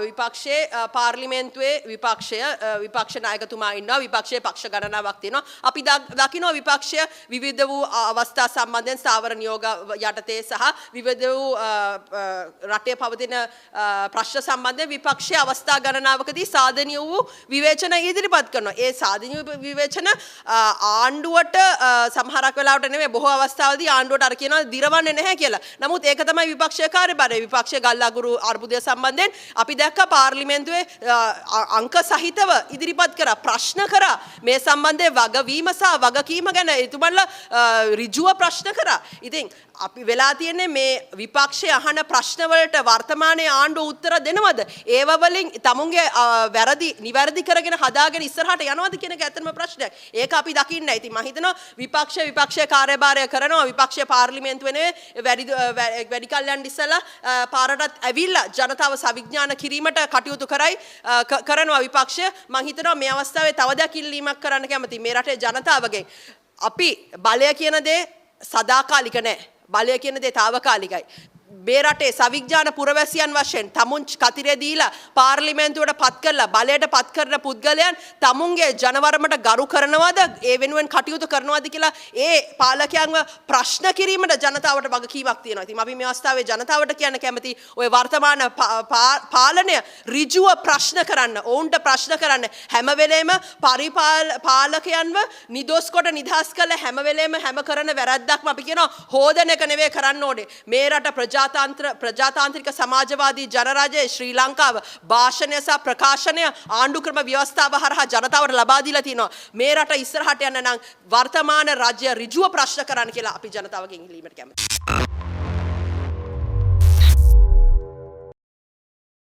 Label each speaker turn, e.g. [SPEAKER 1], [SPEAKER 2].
[SPEAKER 1] විපක්ෂයේ පාර්ලිමේන්තුවේ විපක්ෂය විපක්ෂ නායකතුමා ඉන්නවා. විපක්ෂයේ පක්ෂ ගණනාවක් තියෙනවා. අපි දකිනවා විපක්ෂය විවිධ වූ අවස්ථා සම්බන්ධයෙන් ස්ථාවර නියෝග යටතේ සහ විවිධ වූ රටේ පවතින ප්‍රශ්න සම්බන්ධයෙන් විපක්ෂයේ අවස්ථා ගණනාවකදී සාධනීය වූ විවේචන ඉදිරිපත් කරනවා. ඒ සාධනීය විවේචන ආණ්ඩුවට සමහරක් වෙලාවට නෙමෙයි, බොහෝ අවස්ථාවලදී ආණ්ඩුවට අර කියනවා දිරවන්නේ නැහැ කියලා. නමුත් ඒක තමයි විපක්ෂයේ කාර්යභාරය. විපක්ෂයේ ගල් අගුරු අර්බුදය සම්බන්ධයෙන් අපි දැක්ක පාර්ලිමේන්තුවේ අංක සහිතව ඉදිරිපත් කරා, ප්‍රශ්න කරා. මේ සම්බන්ධයෙන් වගවීම සහ වගකීම ගැන එතුමන්ලා ඍජුව ප්‍රශ්න කරා. ඉතින් අපි වෙලා තියෙන්නේ මේ විපක්ෂය අහන ප්‍රශ්න වලට වර්තමානයේ ආණ්ඩුව උත්තර දෙනවද? ඒව වලින් තමුන්ගේ වැරදි නිවැරදි කරගෙන හදාගෙන ඉස්සරහට යනවද කියන එක ඇත්තටම ප්‍රශ්නයක්. ඒක අපි දකින්නේ නැහැ. ඉතින් මම හිතනවා විපක්ෂය විපක්ෂයේ කාර්යභාරය කරනවා. විපක්ෂය පාර්ලිමේන්තුවේ නෙවෙයි, වැඩි කල් යන්න ඉස්සලා පාරටත් ඇවිල්ලා ජනතාව සවිඥාන කිරීමට කටයුතු කරයි, කරනවා විපක්ෂය. මං හිතනවා මේ අවස්ථාවේ තව දෙයක් ඉල්ලීමක් කරන්න කැමතියි මේ රටේ ජනතාවගෙන්. අපි බලය කියන දේ සදාකාලික නෑ. බලය කියන දේ තාවකාලිකයි. මේ රටේ සවිඥාන පුරවැසියන් වශයෙන් තමුන් කතිරේ දීලා පාර්ලිමේන්තුවට පත් කරලා බලයට පත් කරන පුද්ගලයන් තමුන්ගේ ජනවරමට ගරු කරනවද, ඒ වෙනුවෙන් කටයුතු කරනවද කියලා ඒ පාලකයන්ව ප්‍රශ්න කිරීමට ජනතාවට වගකීමක් තියෙනවා. ඉතින් අපි මේ අවස්ථාවේ ජනතාවට කියන්න කැමති ඔය වර්තමාන පාලනය ඍජුව ප්‍රශ්න කරන්න, ඔවුන්ට ප්‍රශ්න කරන්න. හැම වෙලේම පාලකයන්ව නිදොස් කොට නිදහස් කළ හැම වෙලේම හැම කරන වැරැද්දක්ම අපි කියනවා හෝදන එක නෙවෙයි කරන්න ඕනේ. මේ රට ප්‍රජාතාන්ත්‍රික සමාජවාදී ජනරජය ශ්‍රී ලංකාව භාෂණය සහ ප්‍රකාශනය ආණ්ඩු ක්‍රම ව්‍යවස්ථාව හරහා ජනතාවට ලබා දීලා තිනවා. මේ රට ඉස්සරහට යන්න නම් වර්තමාන රජය ඍජුව ප්‍රශ්න කරන්න කියලා අපි ජනතාවගෙන් ඉල්ලීමට කැමතියි.